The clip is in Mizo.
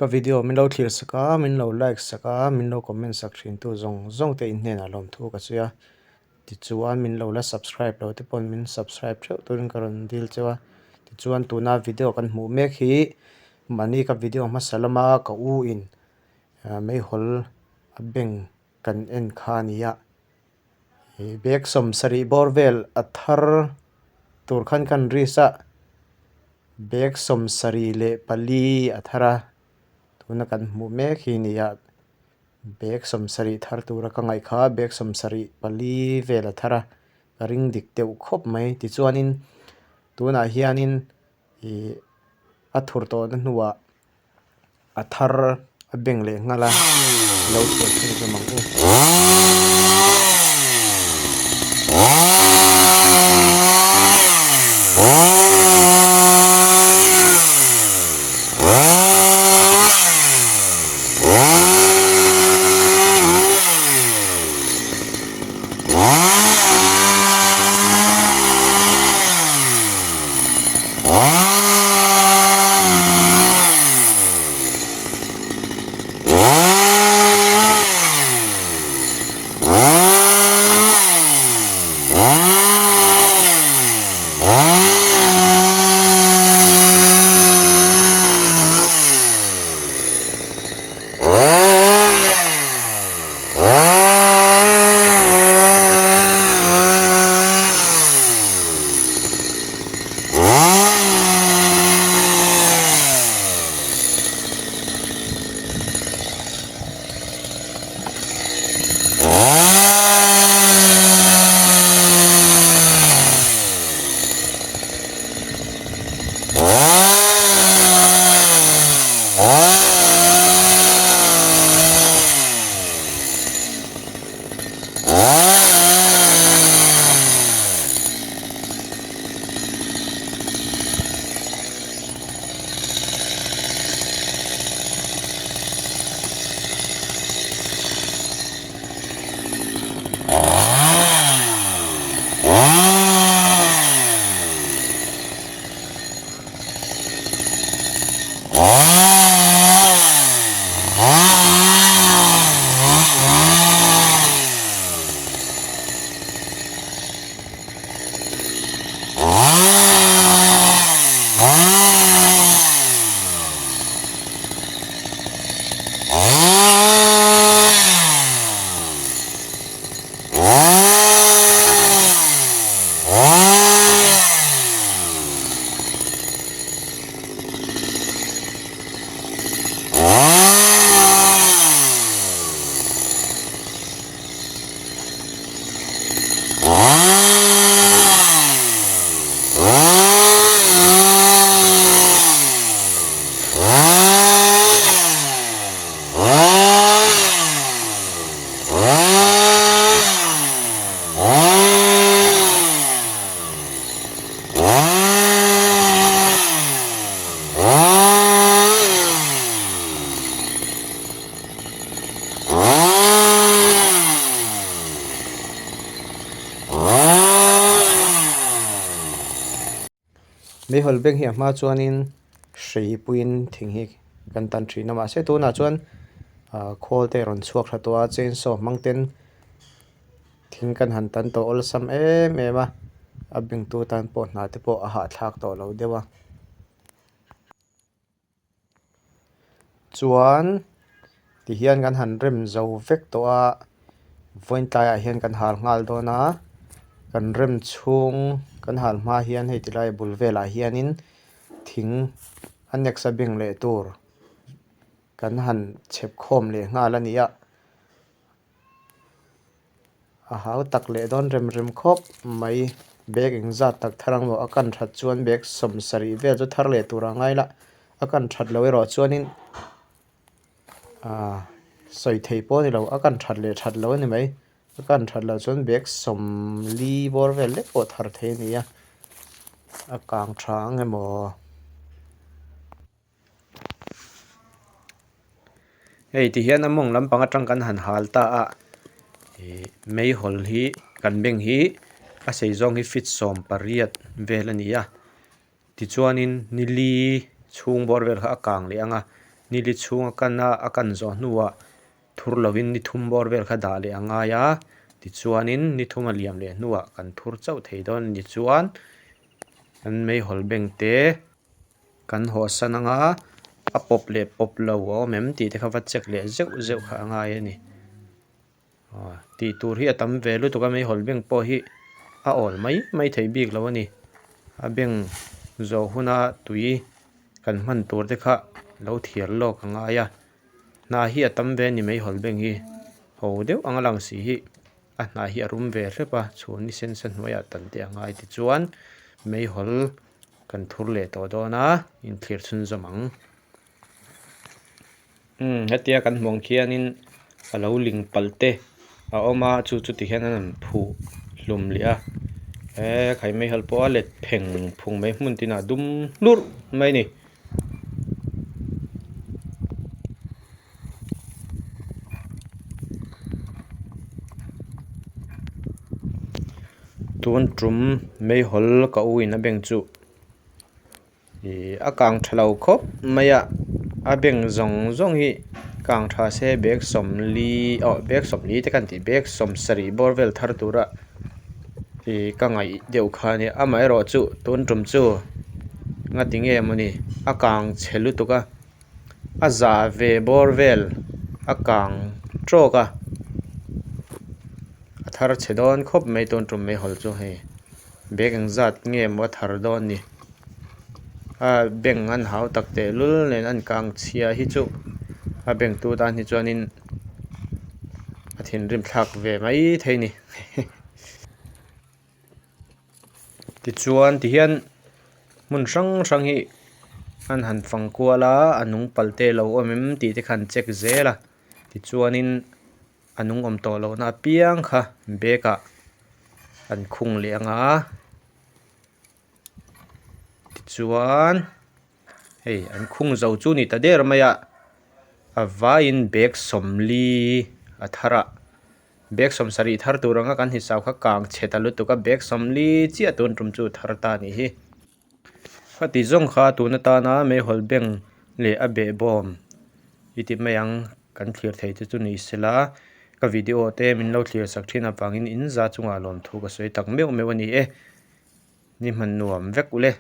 Ka video min lo thlir sak a, min lo like sak a, min lo comment sak thin tu zawng zawng te in hnenah lawmthu ka sawi a. Tichuan min lo la subscribe lo te pawhin min subscribe theuh turin ka rawn dil cheu a. Tichuan tuna video kan hmuh mek hi mahni ka video hmasa lama ka u in meihawl a bank kan en kha a ni a. Ih bag 70 bawr vel a thar tur khan kan risk a bag 74 a thar a tuna kan hmuh mek hi a ni a bag 70 thar tura ka ngaih kha bag 74 vel a thar a ka ring dik deuh khawp mai tichuanin tunah hianin ih a thur tawhna hnuah. A thar a beng leh nghal a lo thlir thung zawm ang u. Meihawl beng hi a hma chuanin hrei puiin thing hi kan tan thin a mahse tunah chuan ah khawl te a rawn chhuak tha tawh a chainsaw hmang ten thing kan han tan tawh awlsam em em a a bengtu tan pawh hna te pawh a hahthlak tawh lo deuh a. Chuan tihian kan han rem zo vek tawh a vawiin tlaiah hian kan hal nghal dawn a kan rem chhung kan hal hma hian hei tilai bul velah hianin thing a next a beng leh tur kan han chhep khawm leh nghal a ni a. A hau tak leh dawn rem rem khawp mai bag engzat tak thar ang maw a kan that chuan bag 70 vel chu thar leh tur a ngai la a kan that loh erawh chuanin ahh sawi thei pawh a ni lo a kan that leh that loh a ni mai a kan that loh chuan bag 40 bawr vel lek pawh thar thei a ni a a kang tha ang emaw. Hei ti hian a mawng lampang atang kan han hal ta a ih meihawl hi kan beng hi a sei zawng hi feet 18 vel a ni a tichuanin nili chhung bawr vel kha a kang leh ang a. Nili chhung a kan a, a kan zawh hnuah thur lovin ni thum bawr vel kha dah leh a ngai a, tichuanin ni thum a liam leh hnuah kan thur chauh thei dawn a ni chuan kan meihawl beng te kan hawhsan anga a pawp leh pawp lo a awm em tih te kha va check leh zeuh zeuh kha a ngai a ni. Tih tur hi a tam ve lutuk a meihawl beng pawh hi a awl mai mai theih bik lo a ni. A beng zawh huna tui kan hman tur te kha lo thiar lawk a ngai a. Hna hi a tam ve a ni meihawl beng hi. Ho deuh anga lang si hi a hna hi a rum ve hrep a, chhun ni sen sa hnuaiah tan te a ngai tichuan meihawl kan thur leh tawh dawn a, inthlir chhunzawm ang. Umm hetia kan hmuh ang khianin a lo ling palh te a awm a chu chu ti hian an han phuh hlum leh a he khai meihawl pawh a let pheng phung mai hmun tinah dum hlurh mai a ni. Tun tum meihawl ka u in a beng chu. Ihh a kang tha lo khawp mai a a beng zawng zawng hi kang tha se bag sawmli aw bag sawmli te khan tih bag sawm sarih bawr vel thar tura ihh ka ngaih deuh kha a nia amaherawh chu tun tum chu ngati nge mawni a kang chhe lutuk a a zah ve bawr vel a kang tawk a a thar chhe dawn khawp mai tun tum meihawl chu hei. Bag engzat nge maw a thar dawn ni? A bank an hau tak teh lul nen an kang chhia hi chu a bank tu tan hi chuanin a thinrim thlak ve mai thei ni. Tichuan tihian hmun hrang hrang hi an han fang kual a, a nung pal te lo awm em tih te kha an check zel a, tichuanin. A nung awm tawh lohna apiang kha bag ah an khung leh ang a tichuan hei an khung zo chu a ni ta der mai a a vaiin bag sawmli a thar a bag sawmsarih thar tur anga kan hisap kha kang chhe ta lutuk a bag sawmli chiah tun tum chu thar ta a nih hi. Khati zawng kha tun atana meihawl beng leh a behbawm i ti mai ang kan thlir thei te chu ni sela ka video te min lo thlir sak thin avangin in za chungah lawmthu ka sawi tak meuh meuh a ni e ni hman nuam vek ule.